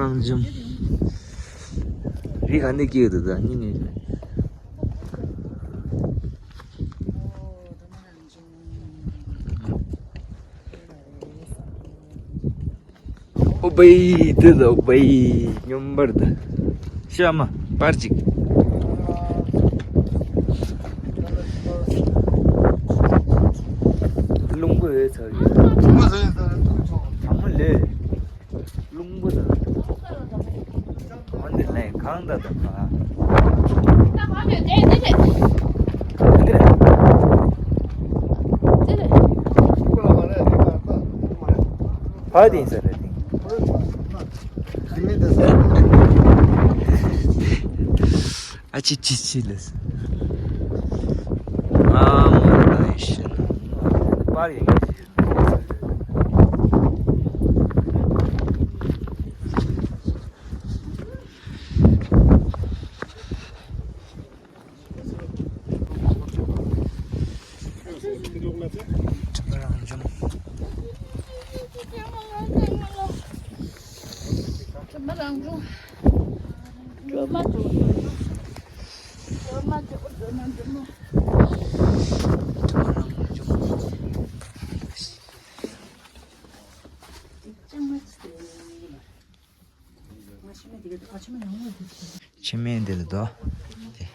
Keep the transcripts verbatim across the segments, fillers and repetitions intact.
རང་འཇོམས། རི་ག་འདི་སྐྱེས་འདུག་ད་སྙིང་ནས། ཨོ་བའི་དེ་ད་ཨོ་བའི་སྙོམས་པར་ད། ཤ་མ་པར་ཅིག་རླུང་པོ་ཡོད་ཚར་ཡོད། ཨ་མ་ལེ། རླུང་པོ་དང་། འོན་ཏེ་ལན་གང་དང་དང་གང་། འདི་རེད། ཕ་དེ་ཡིན་ས་རེད་དེ། ཨ་ཅི་ཅི་ཅི་ལས། ཨ་མ་ད་ཡིན་ཤེས་ན། པར་ཡིན། ཕྱི་མའི་འདི་ལ་དོ། དེ།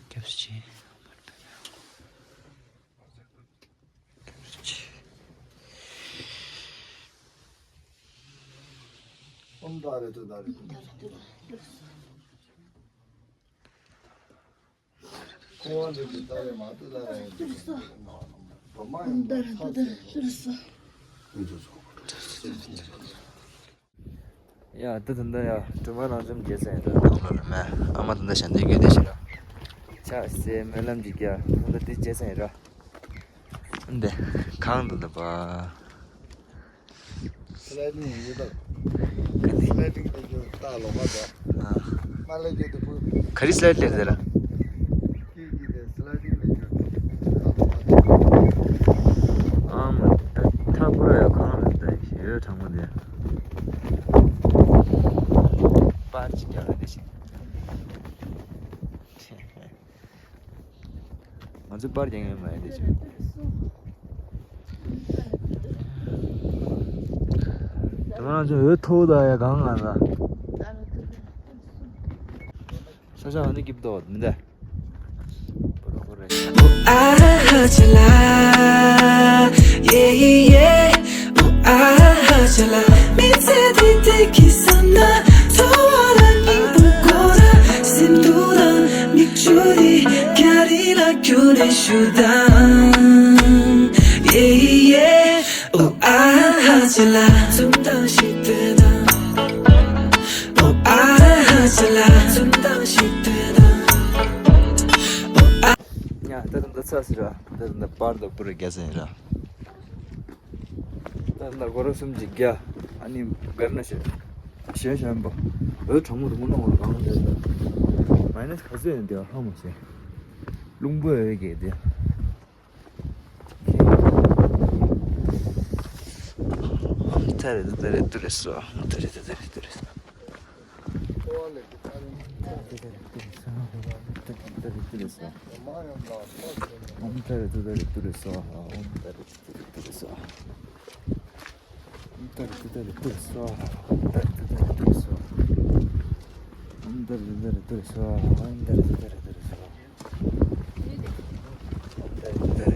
སྐྱབས་སུ་མཆི། སྐྱབས་སུ་མཆི། ཨོཾ་ཏཱ་རེ་ཏུཏྟཱ་རེ་ཏུཏྟཱ་རེ། ཡ་ད་ད་ད་ཡ་སྒྲོལ་མ་རང་བྱུང་རྒྱལ་མཚན་ཡིན་ད། ཨ་མ་ད་ད་ཞལ་འདོན་རྒྱུ་དེ་ཞིག་ར། ཆ་སེ་སྨོན་ལམ་གྱི་རྒྱ་ད་ད་དེ་རྒྱལ་མཚན་ཡིན་ར། འདི་གང་འདུག་ད་པ། སི་ལའི་ཌིང་ཡོད་ད། ག་འདི། སི་ལའི་ཌིང་ལས་རྒྱུ་ད་ལོ་མ་ད། ཨ། མ་ལས་རྒྱུ་དེ་པུ། ག་རེ་སི་ལའི་ཌི་ལས་ཟེར་ར། ཀི་ཀི་དེ་སི་ལའི་ཌིང་ལས་རྒྱུ་ད་ལོ་མ་ད། ཨ་མ་ད་ཐག་པོ་ར་ཡོད་གང་རེད་ད་ཡོད་གྲང་མོ་དེ། པར་ཅིག་རྒྱག་རེད་དེ་ཞིག་ང་ཚོ་པར་རྒྱག་མཁན་མ་ཡིན་དེ་ཅི། དེ་མ་ང་ཚོ་འོད་མཐོ་ད་ཡ་གང་ང་ལ། ས་ཆ་ག་འདི་སྐྱིད་པོ་མི་འདུག་ཡ་ད་ད་ད་ཚ་ཟེར་ར། ད་ད་ད་པར་ད་པུ་ར་རྒྱ་ཟེར་ར། ད་ད་སྒོ་ར་གསུམ་གྱི་རྒྱ། ཨ་ནི་གར་ན་ཤེ་ཤེ་ཤན་པ། འོད་གྲང་མོ་རུ་མོ་ནང་ལ་གང་ཡོད་ད། མའི་ནས་ག་ཚོད་ཡོད་འདི་ཧ་མ་ཤེས། རླུང་པོ་ཡོད་གི་འདི། ཨོཾ་ཏཱ་རེ་ཏུཏྟཱ་རེ་ཏུ་རེ་སྭཱ་ཧཱ། ཨོཾ་ཏཱ་རེ་ཏུཏྟཱ་རེ་ཏུ་རེ་སྭཱ་ཧཱ། ཨོཾ་ཏཱ་རེ་ཏུཏྟཱ་རེ་ཏུ་རེ་སྭཱ་ཧཱ། ཨོཾ་ཏཱ་རེ་ཏུཏྟཱ་རེ་ཏུ་རེ་སྭཱ་ཧཱ། ཨོཾ་ཏཱ་རེ་ཏུཏྟཱ་རེ་ཏུ་རེ་སྭཱ་ཧཱ། ཨོཾ་ཏཱ་རེ་ཏུཏྟཱ་རེ་ཏུ་རེ་སྭཱ་ཧཱ། ཨོཾ་ཏཱ་རེ་ཏུཏྟཱ་རེ་ཏུ་རེ་སྭཱ་ཧཱ། ཨོཾ་ཏཱ་རེ་ཏུཏྟཱ་རེ་ཏུ་རེ་སྭཱ་ཧཱ། ཨོཾ་ཏཱ་རེ་ཏུཏྟཱ་རེ་ཏུ་རེ་སྭཱ་ཧཱ། ཨོཾ་ཏཱ་རེ་ཏུཏྟཱ་རེ་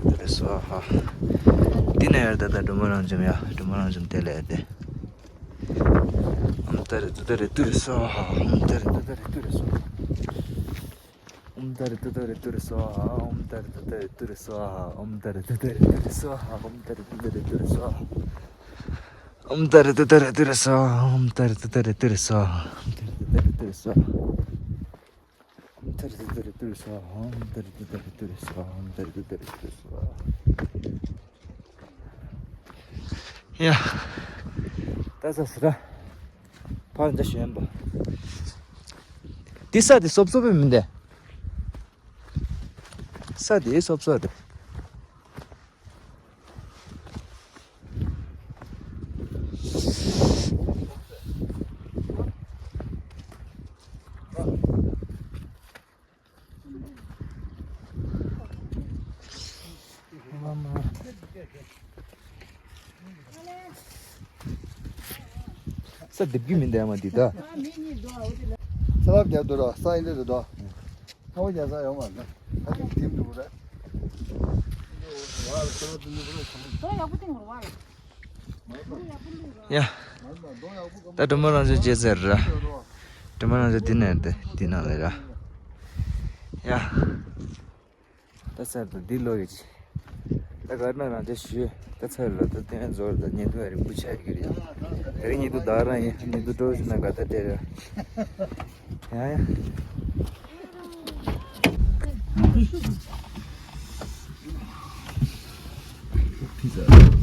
ཏུ་རེ་སྭཱ་ཧཱ། འདི་ནས་ཡར་ད་ལྟ་སྒྲོལ་མ་རང་བྱུང་ཡ། སྒྲོལ་མ་རང་བྱུང་དེ་ལས་ཏེ། ཨོཾ་ཏཱ་རེ་ཏུཏྟཱ་རེ་ཏུ་རེ་སྭཱ་ཧཱ། ཨོཾ་ཏཱ་རེ་ཏུཏྟཱ་རེ་ཏུ་རེ་སྭཱ་ཧཱ། ཨོཾ་ཏཱ་རེ་ཏུཏྟཱ་རེ་ཏུ་རེ་སྭཱ་ཧཱ། ཨོཾ་ཏཱ་རེ་ཏུཏྟཱ་རེ་ཏུ་རེ་སྭཱ་ཧཱ། ཨོཾ་ཏཱ་རེ་ཏུཏྟཱ་རེ་ཏུ་རེ་སྭཱ་ཧཱ། ཨོཾ་ཏཱ་རེ་ཏུཏྟཱ་རེ་ཏུ་རེ་སྭཱ་ཧཱ། ཨོཾ་ཏཱ་རེ་ཏུཏྟཱ་རེ་ཏུ་རེ་སྭཱ་ཧཱ། ཨོཾ་ཏཱ་རེ་ཏུཏྟཱ་རེ་ཏུ་རེ་སྭཱ་ཧཱ། ཨོཾ་ཏཱ་རེ་ཏུཏྟཱ་རེ་ཏུ་རེ་སྭཱ་ཧཱ། ཨོཾ་ཏཱ་རེ་ཏུཏྟཱ་རེ་ཏུ་རེ་སྭཱ་ཧཱ། ཨོཾ་ཏཱ་རེ་ཏུཏྟཱ་རེ་ཏུ་རེ་སྭཱ་ཧཱ། ཨོཾ་ཏཱ་རེ་ཏུཏྟཱ་རེ་ཏུ་རེ་སྭཱ་ཧཱ། ཡ། ད་ས་སི་ར། ཕར་འདི་ཞོན་པ། འདི་ས་འདི་སོབ་སོབ་མིན་ཏེ། ས་འདི་སོབ་སོབ་རེད། ད་སྡེབ་ཀྱི་མི་འདས་མ་འདི་ད། ས་ལབ་རྒྱབ་འདུག་ར་ས་ཡིན་འདྲ་རེད་དོ། ཁ་བ་རྒྱག་ས་ཡོང་མ་ན། ད་ཅིག་དེམ་འདུག་ར། ཡ། ད་དྲི་མ་རང་བྱུང་བྱས་ཟེར་ར། དྲི་མ་རང་བྱུང་འདི་ནས་འདི་འདི་ནང་ལས་ར། ཡ། ད་ཚར་དང་འདི་ལོ་ཡོད་ཅི། ད་གར་ན་རང་ཅག་ཞུས་ད་ཚར་ར། ད་དེ་ནས་ཛོར་ད་ཉེ་དུ་ཨ་རི་བུ་ཆ་ཡི་གི་རེད། དེ་རིང་ཉེ་དུ་ད་རང་ཡིན། ཉེ་དུ་འགྲོ་བཞིན་ན་ག་ད་སྤྲད་ར། ཡ་ཡ། ཕི་ཟ།